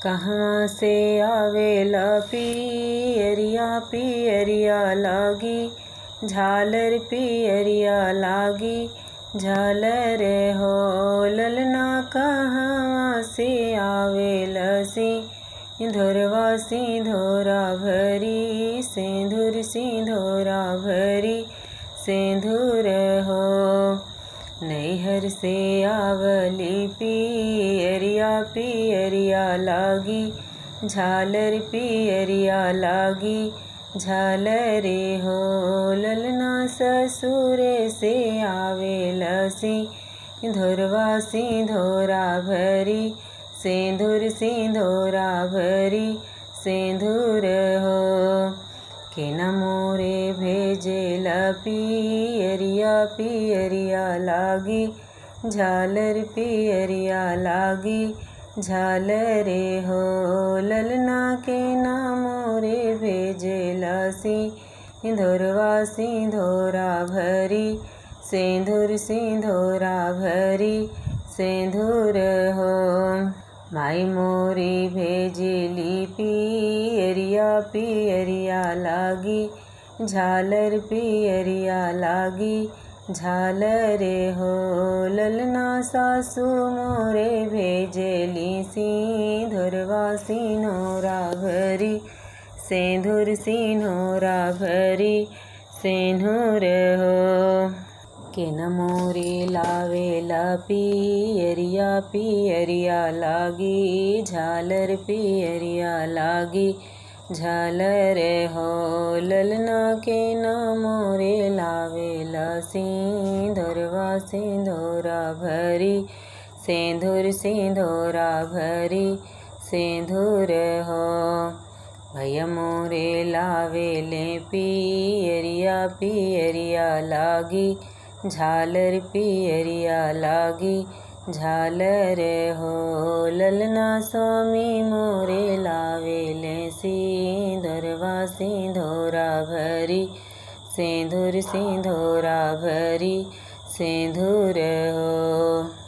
कहवा से आवेला पियरिया पियरिया लागी, झालर पियरिया लागी झालर हो। ललना कहवा से आवेला सिंधुरवा सिंधोरा भरी, सिंधुर सिंधोरा भरी सिंधुर हो। नैहर से आवली पियरिया पियरिया लागी, झालर पियरिया लागी झालरे हो। ललना ससुरे से आवेला सिंधुरवा सिंधोरा भरी, सिंधुर सिंधोरा भरी सिंधुर हो। के न मोरे भेजेला पियरिया पियरिया लागी, झालर पियरिया लागी झालरे हो। ललना के ना मोरे भेजेला सिंधुरवा सिंधोरा भरी, सिंधुर सिंधोरा भरी सिंधुर हो। माई मोरी भेजली पियरिया पियरिया लागी, झालर पियरिया लागी झालरे हो। ललना सासू मोरे भेजली सिंधुरवा सिन्होरा भरी, सिंधुर सिन्होरा भरी सिंधुर हो। के न मोरे लावेला पियरिया पियरिया लागी, झालर पियरिया लागी झालर हो। ललना के न मोरे लावेला सिंधुरवा सिंधोरा भरी, सिंधुर सिंधोरा भरी सिंधुर हो। भैया मोरे लावेले पियरिया पियरिया लागी, झालर पियरिया लागी झालर हो। ललना स्वामी मोरे लावेले सिंधुरवा सिंधोरा भरी, सिंधुर सिंधोरा भरी सिंधुर हो।